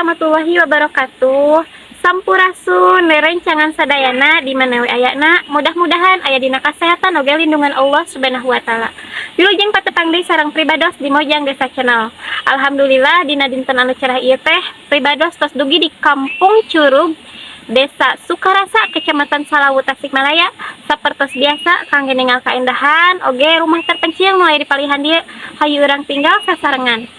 Warahmatullahi wabarakatuh. Sampurasun rerencangan sadayana di mana we ayana, mudah-mudahan aya dina kasehatan oge lindungan Allah Subhanahu wa taala. Wilujeng patepang deui sareng pribados di Mojang Desa Channel. Alhamdulillah, dina dinten anu cerah ieu teh pribados tos dugi di Kampung Curug, Desa Sukarasa, Kecamatan Salawu, Tasikmalaya. Sapertos biasa, kangge ningal kaendahan oge rumah terpencil nu aya di palihan dieu, hayu urang tinggal sasarengan.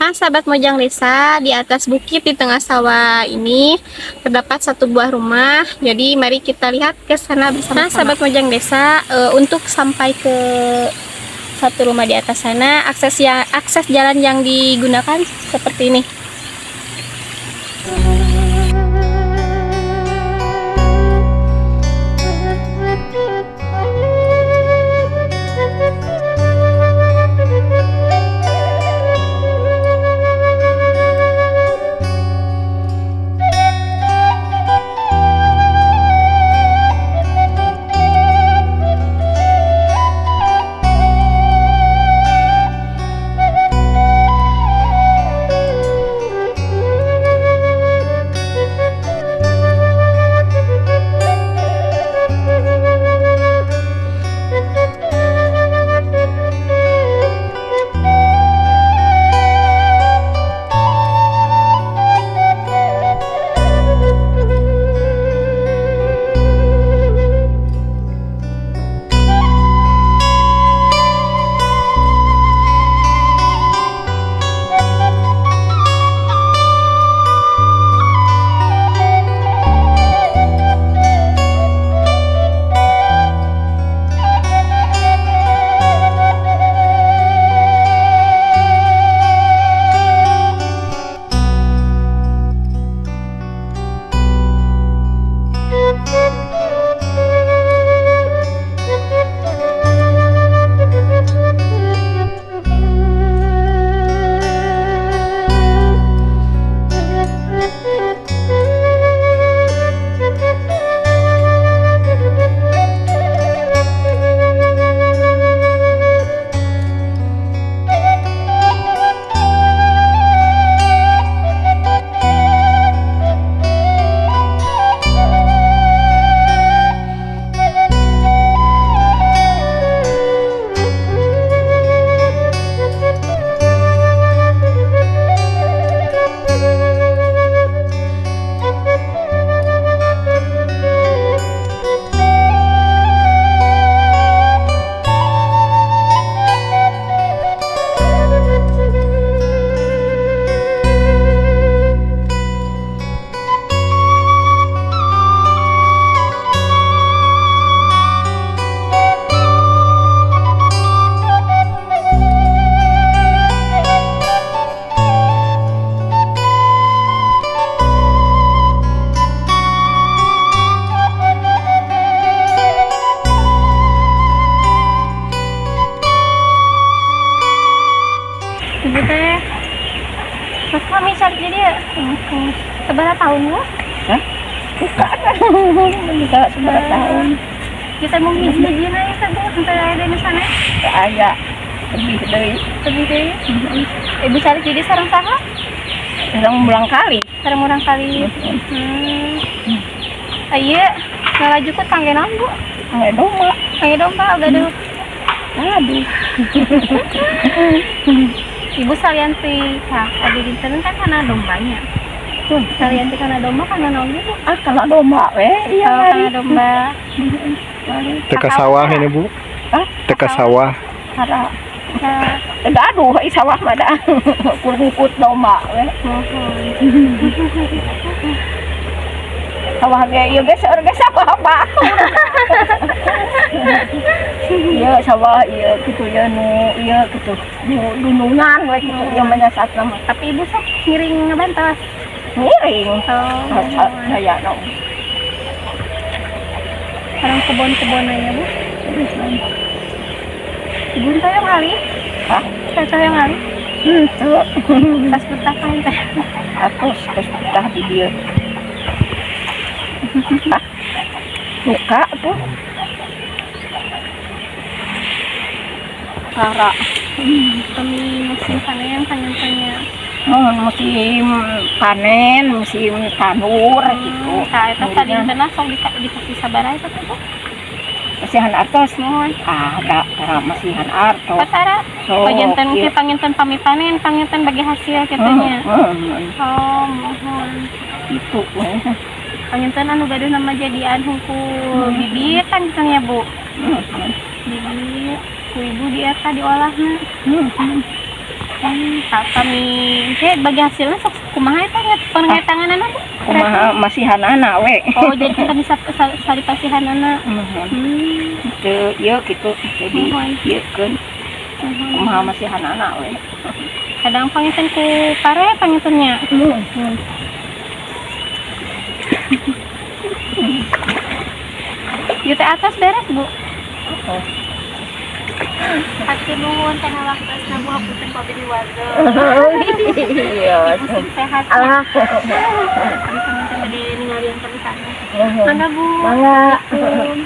Nah, sahabat Mojang Desa, di atas bukit di tengah sawah ini terdapat satu buah rumah. Jadi mari kita lihat ke sana bersama. Nah, sahabat Mojang Desa, untuk sampai ke satu rumah di atas sana, akses jalan yang digunakan seperti ini. Ibu teh Mas kami cari jadi ya. Sabaraha tahun, Bu? Hah? Bukan. Bisa sabaraha tahun. Kita mau hiji-hiji na ya, Bu, sampai aya di sana. Aya lebih dari Lebih deui. Ibu cari jadi sareng saha? Sareng murangkalih. Sareng murangkalih. Ieu ngala jukut kangge naon, Bu? Kangge domba. Kangge domba gaduh. Aduh. Ibu salian ti ka adi dinten kan karena dombanya. Salian ti kana domba kana naon gitu? Ah, kana domba we. Iya. Oh, kana domba. Teu ka sawah ini, Bu? Hah? Teu ka sawah. Karena Nah, gaduh ai sawah mah da. Kurungkut domba we. Mohon. Sawah ge ieu ge seueur ge sawah batur. Ieu sawah ieu kitu ieu nu ieu kitu. Nu dunungan we kitu ieu mah nya saatna mah. Tapi ibu sok ngiring ngebantos. Ngiring. Oh. Saya no. Sareng kebon-kebonannya, Bu. Ibu teh yang ngalih? Hah? Saya yang ngalih. Henteu. Tos betah kan teh? Atos, tos betah di dieu. Ah, muka tuh. Tara. Kami musim panen panginten nya. Oh, musim panen, musim tandur gitu. Tah, eta sadintena sok dikasih sabaraha eta teh, Bu? Masihan artos. Muhun. Ah, da, tara masihan artos. Patara. So, Oh, janten ieu. ke panginten pami panen, panginten bagi hasil kitu nya. Oh, muhun. Itu we. Panginten anu gaduh nama jadian hungkul bibit kan gitu nya, Bu. Bibit ku ibu di eta diolahna. Tak kami ke bagi hasilnya sok kumaha eta nya panghetanganana, Bu? Kumaha masihan anak we. Oh, jadi kami sari pasihanana. Teu ieu kitu, jadi Muhun. ieu keun kumaha masihan anak we. Kadang panginten ku pare panginten nya. Ieu teh atos beres, Bu? Oh. Hatur nuhun kana waktosna, Bu, hapunten ku abdi warga. Iya. Ibu sing sehat. Alah. Kami panginten bade ningalian kami sana. Mangga, Bu. Mangga. Assalamualaikum.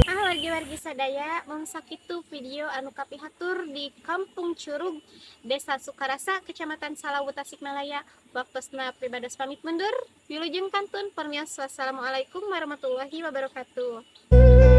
Ah, wargi-wargi sadaya, mung sakitu video anu kapihatur di Kampung Curug, Desa Sukarasa, Kecamatan Salawu, Tasikmalaya. Waktosna pribados pamit mundur. Wilujeng kantun permios, wassalamualaikum warahmatullahi wabarakatuh.